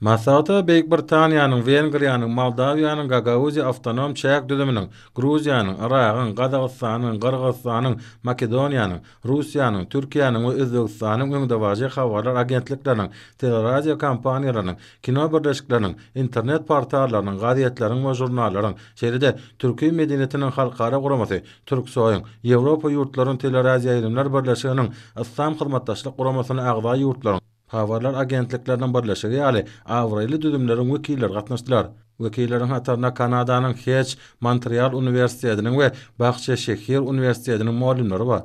Maslahata Beýik Britaniýanyň, Wengriýanyň, Moldawiýanyň Gagauziýa awtonom çäk düzüminiň, Gruziýanyň, Yragyň, Gazagystanyň, Gyrgyzystanyň, Makedoniýanyň, Russiýanyň, Türkiýäniň we Özbegistanyň öňdebaryjy habarlar agentlikleriniň, teleradiokompaniýalarynyň, kino birleşikleriniň, internet portallarynyň, gazetleriň we žurnallaryň, şeýle-de Türki medeniýetiniň halkara guramasy, Türksoýyň, Ýewropa ýurtlarynyň teleradioýaýlymlar birleşiginiň, Yslam Hyzmatdaşlyk Guramasyna agza ýurtlaryň, Habarlar agentlikleriniň birleşigi ýaly abraýly düzümleriň wekilleri gatnaşdylar. Wekilleriň hatarynda Kanadanyň Heç Montreal uniwersitetiniň we Bahçeşehir uniwersitetiniň mugallymlary bar.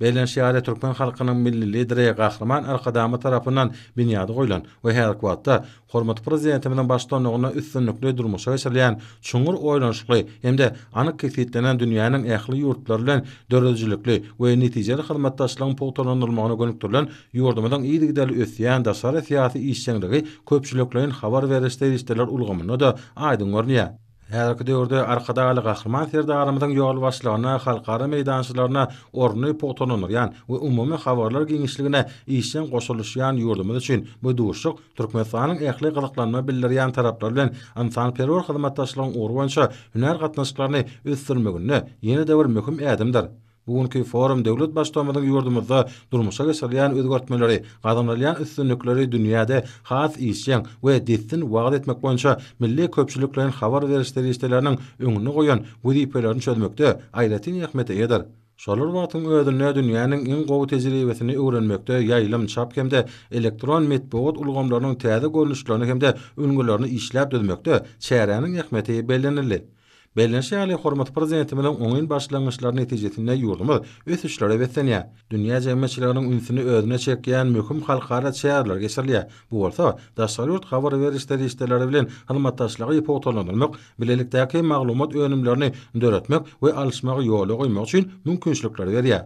Bellenişi ýaly, türkmen halkynyň Milli Lideri Gahryman Arkadagymyz tarapyndan binýady goýlan we häzirki wagtda Hormatly Prezidentimiziň baştutanlygynda üstünlikli durmuşa geçirilýän çuňňur oýlanyşykly hem-de anyk kesgitlenen dünýäniň ähli ýurtlary bilen döredijilikli we netijeli hyzmatdaşlygyň pugtalandyrylmagyna gönükdirilen ýurdumyzyň yzygiderli ösýän daşary syýasy işjeňligi köpçülikleýin habar beriş serişdeler ulgamynda-da aýdyň görünýär. Häzirki döwürde Arkadagly Gahryman Serdarymyzyň ýolbaşçylygynda halkara meýdançalarynda ornuny pugtalandyrýan we umumy habarlar giňişligine işjeň goşulyşýan ýurdumyz üçin bu duşuşyk Türkmenistanyň ähli gyzyklanma bildirýän taraplar bilen ynsanperwer hyzmatdaşlygyň ugry boýunça hünär gatnaşyklaryny ösdürmeginde ýene-de bir möhüm ädimdir. Bu günki forum döwlet Baştutanymyzyň ýurdumyzda durmuşa geçirilýän özgertmeleri, gazanylýan üstünlikleri dünýäde has işjeň we dessin wagyz etmek boýunça milli köpçülikleýin habar beriş serişdeleriniň öňünde goýan wezipelerini çözmekde aýratyn ähmiýete eýedir. Şol bir wagtyň özünde dünýäniň iň gowy tejribesini öwrenmekde ýaýlym, çap hem-de elektron metbugat ulgamlarynyň täze görnüşlerini hem-de ülňülerini işläp düzmekde çäräniň ähmiýeti bellenildi. Bellenişi ýaly, hormatly Prezidentimiziň oňyn başlangyçlary netijesinde ýurdumyz ösüşlere beslenýär. Dünýä jemgyýetçiliginiň ünsüni özüne çekýän möhüm halkara çäreler geçirilýär. Bu bolsa, daşary ýurt habar beriş serişdeleri bilen hyzmatdaşlygy pugtalandyrmak, bilelikdäki maglumat önümlerini döretmek we alyşmagy ýola goýmak üçin mümkinçilikleri berýär.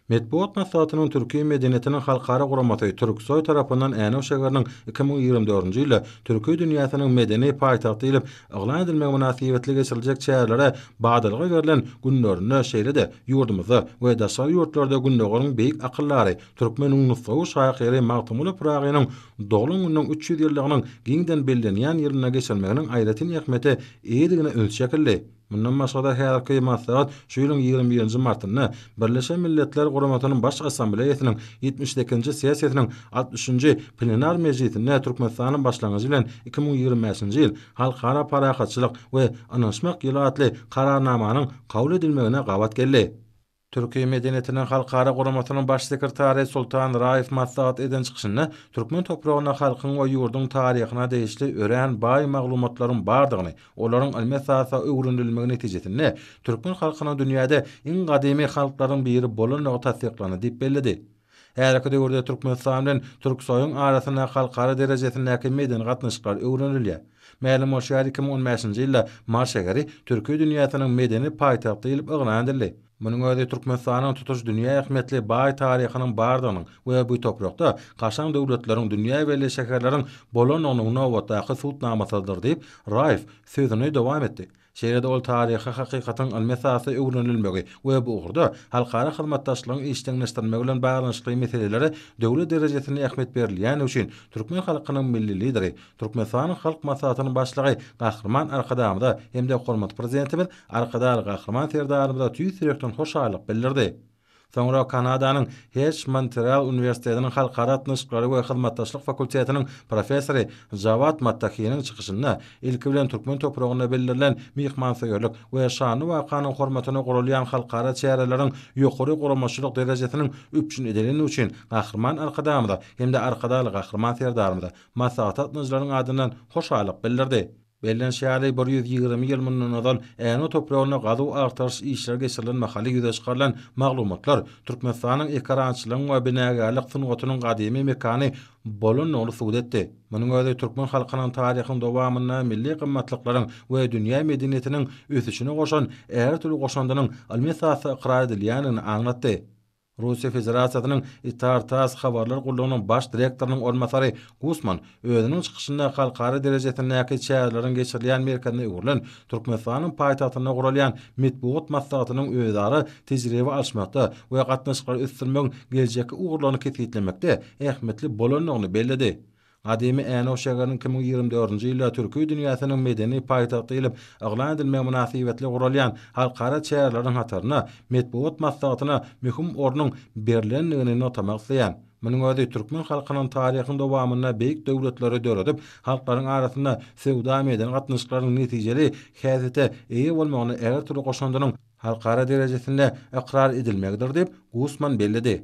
Metbugat maslahatynyň Türki medeniýetiniň halkara guramasy Türksoý tarapyndan Änew şägeriniň 2024-nji ýylda Türki dünýäsiniň medeni paýtagty diýlip yglan edilmegi mynasybetli geçiriljek çärelere badalga berlen günlerinde şeýle-de ýurdumyzda we daşary ýurtlarda Gündogaryň beýik akyldary, türkmeniň nusgawy şahyry Magtymguly Pyragynyň doglan gününiň 300 ýyllygynyň giňden bellenýän ýylynda geçirilmeginiň aýratyn ähmiýete eýedigine üns çekildi. Mundan başga-da, häzirki maslahat şu ýylyň 21-nji martynda Birleşen Milletler Guramasynyň Baş Assambleýasynyň 78-nji sessiýasynyň 60-njy plenar mejlisinde Türkmenistanyň başlangyjy bilen 2025-nji ýyl Halkara parahatçylyk we ynanyşmak ýyly atly Kararnamanyň kabul edilmegine gabat geldi. Türki medeniýetiniň halkara guramasynyň baş sekretary Sultan Raýew maslahat eden çykyşynda türkmen topragynda halkyň we ýurduň taryhyna degişli örän baý maglumatlaryň bardygyny, olaryň ylmy esasda öwrenilmegi netijesinde türkmen halkynyň dünýäde iň gadymy halklaryň biri bolandygy tassyklandy diýip belledi. Häzirki döwürde Türkmenistan bilen Türksoýuň arasynda halkara derejesindäki medeni gatnaşyklar öwrenilýär. Mälim bolşy ýaly, 2015-nji ýylda Mary şäheri Türki dünýäsiniň medeni paýtagty diýlip yglan edildi. Munuň özi Türkmenistanyň tutuş dünýä ähmiýetli baý taryhynyň bardygynyň we bu toprakda kaşaň döwletleriň, dünýä belli şäherleriň bolandygynyň nobatdaky subutnamasydyr diýip, Raýew sözüni dowam etdi. Şeýle-de ol taryhy hakykatyň ylmy esasda öwrenilmegi we bu ugurda halkara hyzmatdaşlygyň işjeňleşdirilmegi bilen baglanyşykly meselelere döwlet derejesinde ähmiýet berilýändigi üçin türkmen halkynyň Milli Lideri, Türkmenistanyň Halk Maslahatynyň Başlygy Gahryman Arkadagymyza hem-de hormatly Prezidentimiz Arkadagly Gahryman Serdarymyza tüýs ýürekden hoşallyk bildirdi. Soňra Kanadanyň Heç Montreal uniwersitetiniň halkara gatnaşyklary we hyzmatdaşlyk fakultetiniň professory Jawad Mattahiniň çykyşynda ilki bilen türkmen topragynda bildirilen myhmansöýerlik we şanly wakanyň hormatyna guralýan halkara çäreleriň ýokary guramaçylyk derejesiniň üpjün edilendigi üçin Gahryman Arkadagymyza hem-de Arkadagly Gahryman Serdarymyza maslahata gatnaşyjylaryň adyndan hoşallyk bildirdi. Bellenişi ýaly, 120 ýyl mundan ozal Änew topragynda gazuw-agtaryş işleri geçirilen mahaly ýüze çykarylan maglumatlar Türkmenistanyň ekerançylygyň we binagärlik sungatynyň gadymy mekany bolandygyny subut etdi. Munuň özi türkmen halkynyň taryhyň dowamynda milli gymmatlyklaryň we dünýä medeniýetiniň ösüşine goşan ägirt uly goşandynyň ylmy esasda ykrar edilýändigini aňlatdy. Russiýa Federasiýasynyň Itar-tass habarlar gullugynyň baş direktorynyň orunbasary Gusman özüniň çykyşynda halkara derejesindäki çäreleriň geçirilýän merkezine öwrülen Türkmenistanyň paýtagtynda guralýan metbugat maslahatynyň özara tejribe alyşmakda we gatnaşyklary ösdürmegiň geljekki ugurlaryny kesgitlemekde ähmiýetli bolandygyny belledi. Gadymy Änew şäheriniň 2024-nji ýylda Türki dünýäsiniň medeni paýtagty diýlip yglan edilmegi mynasybetli guralýan halkara çäreleriň hatarynda metbugat maslahatyna möhüm ornuň berlendigini nygtamak isleýän. Munuň özi türkmen halkynyň taryhyň dowamynda beýik döwletleri döredip, halklaryň arasynda söwda-medeni gatnaşyklaryň netijeli häsiýete eýe bolmagyna ägirt uly goşandynyň halkara derejesinde ykrar edilmegidir diýip, Gusman belledi.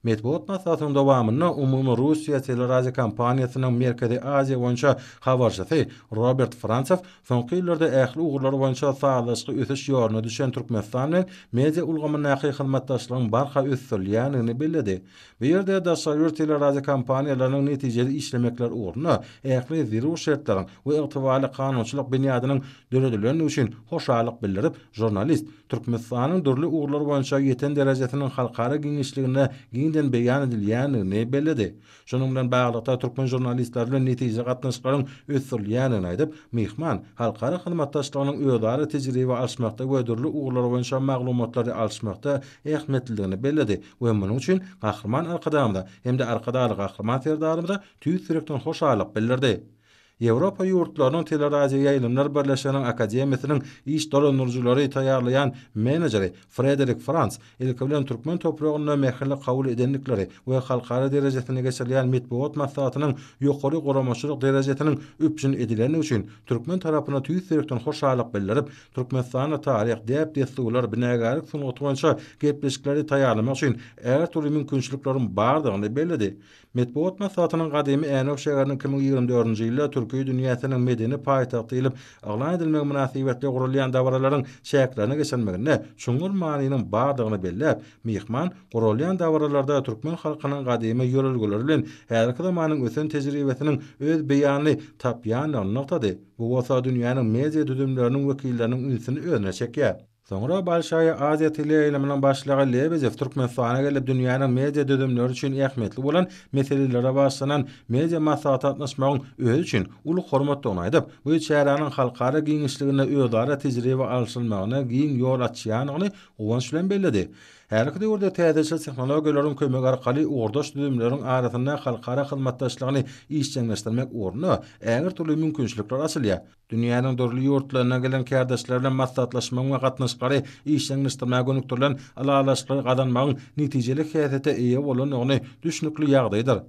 Metbugat maslahatynyň dowamynda Umumy Russiýa teleradiokompaniýasynyň Merkezi Aziýa boýunça habarçysy Robert Fransew soňky ýyllarda ähli ugurlar boýunça sazlaşykly ösüş ýoluna düşen Türkmenistan bilen media ulgamyndaky hyzmatdaşlygyň barha ösdürilýändigini belledi. Bu ýerde daşary ýurt teleradiokompaniýalarynyň netijeli işlemekleri ugrunda ähli zerur şertleriň we ygtybarly kanunçylyk binýadynyň döredilendigi üçin hoşallyk bildirip, žurnalist Türkmenistanyň dürli ugurlar boýunça ýeten derejesiniň halkara giňişliginde giňden beýan edilýändigini belledi. Şunuň bilen baglylykda, türkmen žurnalistleri bilen netijeli gatnaşyklaryň ösdürilýändigini aýdyp, myhman halkara hyzmatdaşlygynyň özara tejribe alyşmakda we dürli ugurlar boýunça maglumatlary alyşmakda ähmiýetlidigini belledi we munuň üçin Gahryman Arkadagymyza hem-de Arkadagly Gahryman Serdarymyza tüýs ýürekden hoşallyk bildirdi. Ýewropa ýurtlarynyň Teleradioýaýlymlar birleşiginiň akademiýasynyň iş dolandyryjylary taýýarlaýan menejeri Frederik Frans ilki bilen türkmen topragynda mähirli kabul edendikleri we halkara derejesinde geçirilýän metbugat maslahatynyň ýokary guramaçylyk derejesiniň üpjün edilendigi üçin türkmen tarapyna tüýs ýürekden hoşallyk bildirip, Türkmenistanda taryh, däp-dessurlar, binagärlik sungaty boýunça gepleşikleri taýýarlamak üçin ägirt uly mümkinçilikleriň bardygyny belledi. Metbugat maslahatynyň gadymy Änew şäheriniň 2024-nji ýylda Türki dünýäsiniň medeni paýtagty diýlip yglan edilmegi mynasybetli guralýan dabaralaryň çäklerine geçirilmeginde çuňňur manynyň bardygyny belläp, myhman guralýan dabaralarda türkmen halkynyň gadymy ýörelgeleri bilen häzirki zamanyň ösen tejribesiniň öz beýanyny tapýandygyny nygtady. Bu bolsa dünýäniň media düzümleriniň wekilleriniň ünsüni özüne çekýär. Soňra Bolşaýa Aziýa teleýaýlymynyň başlygy Lebedew Türkmenistana gelip dünýäniň media düzümleri üçin ähmiýetli bolan meselelere bagyşlanan media maslahata gatnaşmagyň özi üçin uly hormatdygyny aýdyp, bu çäräniň halkara giňişliginde özara tejribe alşylmagyna giň ýol açýandygyny guwanç bilen belledi. Häzirki döwürde täzeçil tehnologiýalaryň kömegi arkaly ugurdaş düzümleriň arasynda halkara hyzmatdaşlygyny işjeňleşdirmek ugrunda ägirt uly mümkinçilikler açylýar. Dünýäniň dürli ýurtlaryndan gelen kärdeşler bilen maslahatlaşmagyň we gatnaşyklary işjeňleşdirmäge gönükdirilen ylalaşyklary gazanmagyň netijeli häsiýete eýe bolandygyny düşnükli ýagdaýdyr.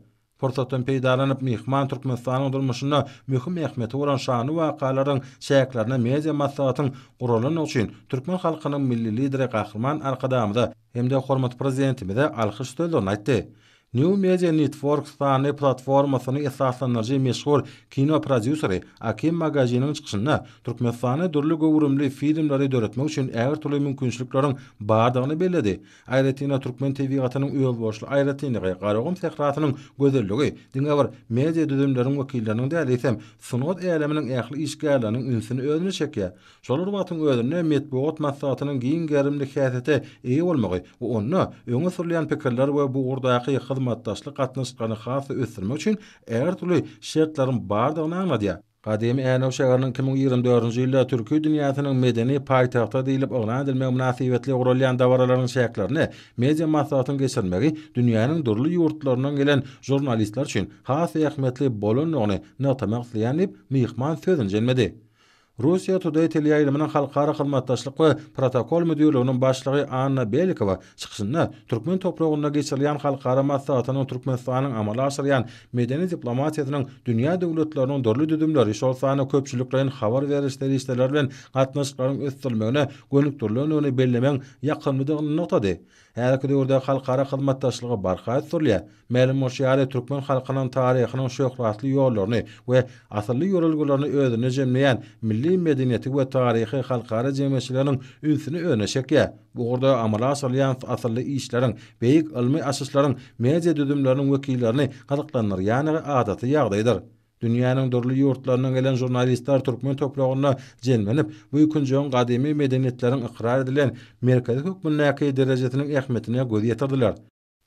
Pursatdan peýdalanyp, myhman Türkmenistanyň durmuşynda möhüm ähmiýeti bolan şanly wakalaryň çäklerinde media maslahatyň guralandygy üçin türkmen halkynyň Milli Lideri Gahryman Arkadagymyza hem-de hormatly Prezidentimize alkyş sözlerini aýtdy. New Media Network sanly platformasyny esaslandyryjy meşhur kino prodýuseri Akim Magajiniň çykyşynda Türkmenistanda dürli göwrümli filmleri döretmek üçin ägirt uly mümkinçilikleriň bardygyny belledi. Aýratyn-da türkmen tebigatynyň özboluşly aýratynlygy, Garagum sährasynyň gözelligi diňe bir media düzümleriň wekilleriniň däl, eýsem, sungat äleminiň ähli işgärleriniň ünsüni özüne çekýär. Şol bir wagtyň özünde metbugat maslahatynyň giň gerimli häsiýete eýe bolmagy we onda öňe sürülýän pikirler we bu ugurdaky hyzmatdaşlyk gatnaşyklaryny has-da ösdürmek üçin ägirt uly şertleriň bardygyny aňladýar. Gadymy Änew şäheriniň 2024-nji ýylda Türki dünýäsiniň medeni paýtagty diýlip yglan edilmegi mynasybetli guralýan dabaralaryň çäklerinde media maslahatyň geçirilmegi dünýäniň dürli ýurtlaryndan gelen žurnalistler üçin has ähmiýetli bolandygyny nygtamak isleýän diýip, myhman sözüni jemledi. Russia Today teleýaýlymynyň halkara hyzmatdaşlyk we protokol müdirliginiň başlygy Anna Belikowa çykyşynda türkmen topragynda geçirilýän halkara maslahatynyň Türkmenistanyň amala aşyrýan medeni diplomatiýasynyň dünýä döwletleriniň dürli düzümleri, şol sanda köpçülikleýin habar beriş serişdeleri bilen gatnaşyklaryň ösdürilmegine gönükdirilendigini bellemegiň ýakymlydygyny nygtady. Häzirki döwürde halkara hyzmatdaşlygy barha ösdürilýär. Mälim bolşy ýaly, türkmen halkynyň taryhynyň şöhratly ýollaryny we asylly ýörelgelerini özünde jemleýän milli medeniýeti we taryhy halkara jemgyýetçiliginiň ünsüni özüne çekýär. Bu ugurda amala aşyrylýan asylly işleriň, beýik ylmy açyşlaryň media düzümleriniň wekillerini gyzyklandyrýandygy adaty ýagdaýdyr. Dünýäniň dürli ýurtlaryndan gelen žurnalistler türkmen topragynda jemlenip, bu künjegiň gadymy medeniýetleriň ykrar edilen merkezi hökmündäki derejesiniň ähmiýetine göz ýetirdiler.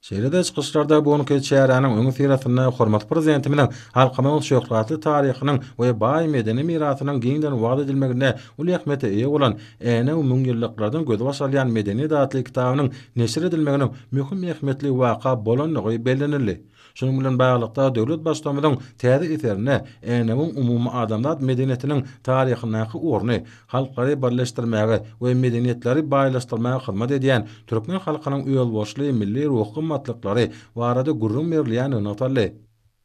Şeýle-de çykyşlarda bu günki çäräniň öňüsyrasynda hormatly Prezidentimiziň halkymyzyň şöhratly taryhynyň we baý medeni mirasynyň giňden wagyz edilmeginde uly ähmiýete eýe bolan Änew müňýyllyklardan gözbaş alýan medeniýet atly kitabynyň neşir edilmeginiň möhüm ähmiýetli waka bolandygy bellenildi. Şunuň bilen baglylykda, döwlet Baştutanymyzyň täze eserinde Änewiň umumadamzat medeniýetiniň taryhyndaky orny, halklary birleşdirmäge we medeniýetleri baýlaşdyrmaga hyzmat edýän türkmen halkynyň özboluşly milli ruhy gymmatlyklary barada gürrüň berilýändigi nygtaldy.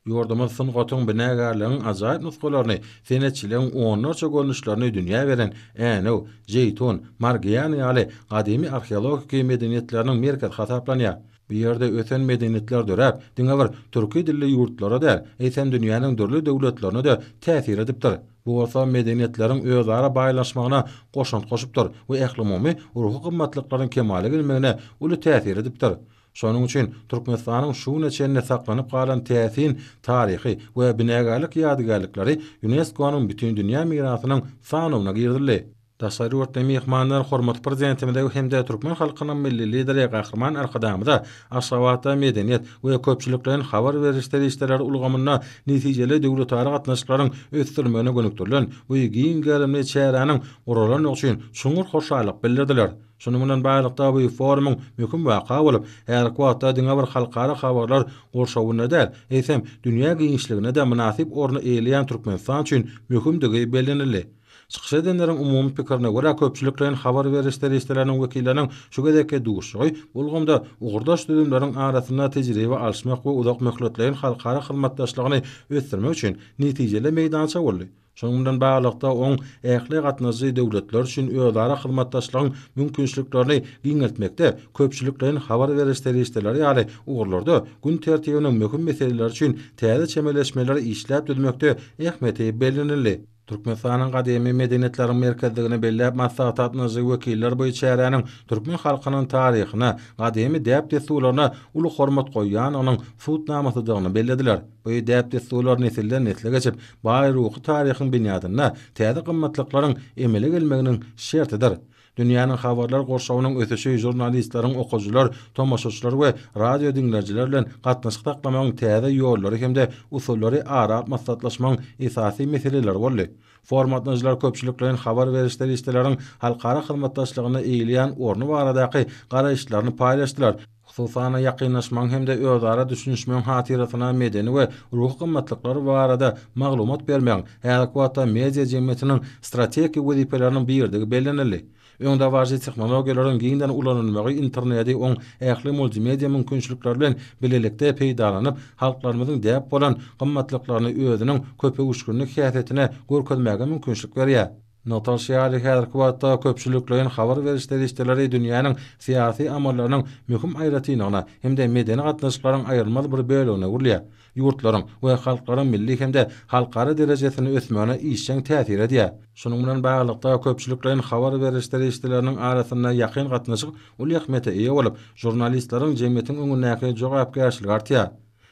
Ýurdumyz sungatyň, binagärligiň ajaýyp nusgalaryny, senetçiligiň onlarça görnüşlerini dünýä beren Änew, Jeýtun, Margiana ýaly gadymy arheologiki medeniýetleriniň merkezi hasaplanýar. Bu ýerde ösen medeniýetler döräp, diňe bir türki dilli ýurtlara däl, eýsem dünýäniň dürli döwletlerine-de täsir edipdir. Bu bolsa medeniýetleriň özara baýlaşmagyna goşant goşupdyr we ählumumy ruhy gymmatlyklaryň kemala gelmegine uly täsir edipdir. Şonuň üçin Türkmenistanyň şu güne çenli saklanyp galan täsin taryhy we binagärlik ýadygärlikleri ÝUNESKO-nyň Bütindünýä mirasynyň sanawyna girizildi. Daşary ýurtly myhmanlar hormatly Prezidentimize hem-de türkmen halkynyň Milli Lideri Gahryman Arkadagymyza Aşgabatda medeniýet we köpçülikleýin habar beriş serişdeleri ulgamynda netijeli döwletara gatnaşyklaryň ösdürilmegine gönükdirilen bu giň gerimli çäräniň guralandygy üçin çuňňur hoşallyk bildirdiler. Şunuň bilen baglylykda, bu forumyň möhüm waka bolup, häzirki wagtda diňe bir halkara habarlar gurşawynda däl, eýsem, dünýä giňişliginde-de mynasyp orny eýeleýän Türkmenistan üçin möhümdigi bellenildi. Çykyş edenleriň umumy pikirine görä, köpçülikleýin habar beriş serişdeleriniň wekilleriniň şu gezekki duşuşygy bu ulgamda ugurdaş düzümleriň arasynda tejribe alyşmak we uzakmöhletleýin halkara hyzmatdaşlygyny ösdürmek üçin netijeli meýdança boldy. Şunuň bilen baglylykda, oň ähli gatnaşyjy döwletler üçin özara hyzmatdaşlygyň mümkinçiliklerini giňeltmekde, köpçülikleýin habar beriş serişdeleri ýaly ugurlarda gün tertibiniň möhüm meseleleri üçin täze çemeleşmeleri işläp düzmekde ähmiýeti bellenildi. Türkmenistanyň gadymy medeniýetleriň merkezdigini belläp, maslahata gatnaşyjy wekiller bu çäräniň türkmen halkynyň taryhyna, gadymy däp-dessurlaryna uly hormat goýýandygynyň subutnamasydygyny bellediler. Bu däp-dessurlar nesilden-nesle geçip, baý ruhy taryhyň binýadynda täze gymmatlyklaryň emele gelmeginiň şertidir. Dünýäniň habarlar gurşawynyň ösüşi žurnalistleriň okyjylar, tomaşaçylar we radio diňleýjiler bilen gatnaşyk saklamagyň täze ýollary hem-de usullary ara alyp maslahatlaşmagyň esasy meseleleri boldy. Forum gatnaşyjylar köpçülikleýin habar beriş serişdeleriň halkara hyzmatdaşlygynda eýeleýän orny baradaky garaýyşlaryny paýlaşdylar, Hususan-da, ýakynlaşmagyň hem-de özara düşünişmegiň hatyrasyna medeni we ruhy gymmatlyklar barada maglumat bermegiň häzirki wagtda media jemgyýetiniň strategik wezipeleriniň biridigi bellenildi. Öňdebaryjy tehnologiýalaryň giňden ulanylmagy interneti oň ähli multimedia mümkinçilikleri bilen bilelikde peýdalanyp, halklarymyzyň däp bolan gymmatlyklaryny özüniň köpöwüşginli häsiýetine görkezmäge mümkinçilik berýär. Nygtalyşy ýaly, häzirki wagtda köpçülikleýin habar beriş serişdeleri dünýäniň syýasy amallarynyň möhüm aýratynlygyna hem-de medeni gatnaşyklaryň aýrylmaz bir bölegine öwrülýär, ýurtlaryň we halklaryň milli hem-de halkara derejesinde ösmegine işjeň täsir edýär. Şunuň bilen baglylykda, köpçülikleýin habar beriş serişdeleriniň arasynda ýakyn gatnaşyk uly ähmiýete eýe bolup, žurnalistleriň jemgyýetiň öňündäki jogapkärçiligi artýar.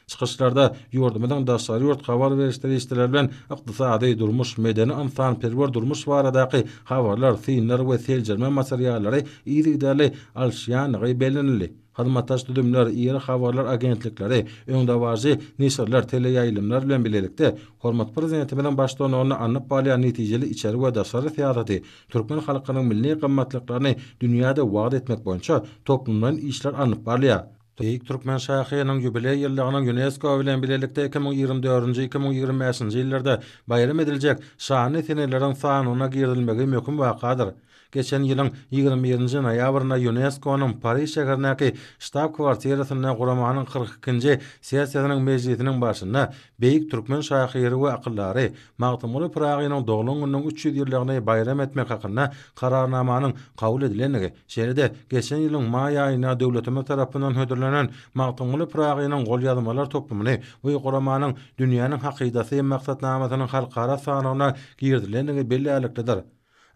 Çykyşlarda ýurdumyzyň daşary ýurt habar beriş serişdeleri bilen ykdysady, durmuş, medeni-ynsanperwer durmuş baradaky habarlar, synlar we seljerme materiallary yzygiderli alyşýandygy bellenildi. Hyzmatdaş düzümler, iri habarlar agentlikleri, öňdebaryjy neşirler, teleýaýlymlar bilen bilelikde hormatly Prezidentimiziň baştutanlygynda alnyp barylýan netijeli içeri we daşary syýasaty, türkmen halkynyň milli gymmatlyklaryny dünýäde wagyz etmek boýunça toplumlaýyn işler alnyp barylýar. Beýik türkmen şahyrynyň ýubileý ýyllygynyň Ýunesko bilen bilelikde 2024-nji, 2025-nji ýyllarda baýram ediljek şanly seneleriň sanyna girizilmegi möhüm wakadyr. Geçen ýylyň 21-nji noýabrynda Ýunesko-nyň Pariž şäherindäki ştab-kwartirasynda guramanyň 42-nji sessiýasynyň mejlisiniň barşynda beýik türkmen şahyry we akyldary Magtymguly Pyragynyň doglan gününiň 300 ýyllygyny baýram etmek hakynda Kararnamanyň kabul edilendigi Şeýle-de, geçen ýylyň maý aýynda döwletimiz tarapyndan hödürlenen Magtymguly Pyragynyň golýazmalar toplumyny bu guramanyň Dünýäniň hakydasy maksatnamasynyň halkara sanawyna girizilendigi bellärliklidir.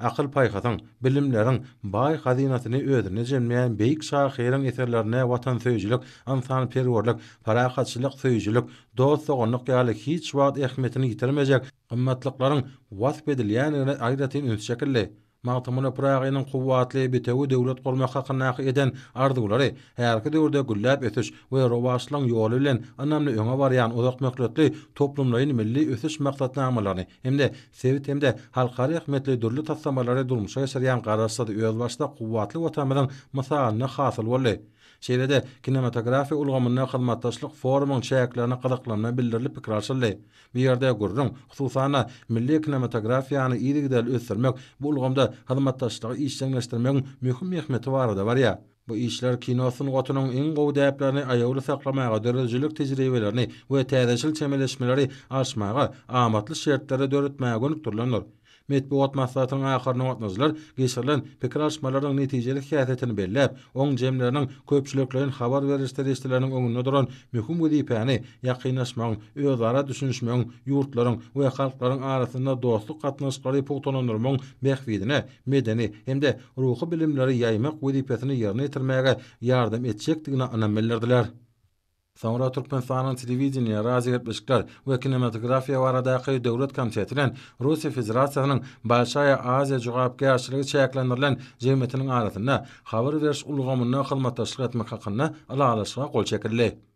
Akyl-paýhasyň, bilimleriň baý hazynasyny özünde jemleýän beýik şahyryň eserlerinde watansöýüjilik, ynsanperwerlik, parahatçylyk söýüjilik, dost-doganlyk ýaly hiç wagt ähmiýetini ýitirmejek gymmatlyklaryň wasp edilýändigine aýratyn üns çekildi. Magtymguly Pyragynyň kuwwatly bitewi döwlet gurmak hakyndaky eden arzuwlary häzirki döwürde gülläp ösüş we rowaçlygyň ýoly bilen ynamly öňe barýan uzakmöhletli toplumlaýyn milli ösüş maksatnamalaryny hem-de sebit hem-de halkara ähmiýetli dürli taslamalary durmuşa geçirýän Garaşsyz, özbaşdak, kuwwatly Watanymyzyň mysalynda hasyl boldy. Şeýle-de kinematografiýa ulgamynda hyzmatdaşlyk forumyň çäklerine gyzyklanma bildirilip pikir alşyldy. Bu ýerde gürrüň, hususan-da, milli kinematografiýany yzygiderli ösdürmek, bu ulgamda hyzmatdaşlygy işjeňleşdirmegiň möhüm ähmiýeti barada barýar. Bu işler kino sungatynyň iň gowy däplerini aýawly saklamaga, döredijilik tejribelerini we täzeçil çemeleşmeleri alyşmaga amatly şertleri döretmäge gönükdirilendir. Metbugat maslahatynyň ahyrynda gatnaşyjylar geçirilen pikir alyşmalaryň netijeli häsiýetini belläp, oň jemleriniň köpçülikleýin habar beriş serişdeleriniň öňünde duran möhüm wezipäni, ýakynlaşmagyň, özara düşünişmegiň, ýurtlaryň we halklaryň arasynda dostluk gatnaşyklary pugtalandyrmagyň bähbidine medeni hem-de ruhy bilimleri ýaýmak wezipesini ýerine ýetirmäge ýardam etjekdigine ynam bildirdiler. Soňra Türkmenistanyň Telewideniýe, radiogepleşikler we kinematografiýa baradaky döwlet komiteti bilen Russiýa Federasiýasynyň Bolşaýa Aziýa jogapkärçiligi çäklendirilen jemgyýetiniň arasynda habar beriş ulgamynda hyzmatdaşlyk etmek hakynda Ylalaşyga gol çekildi.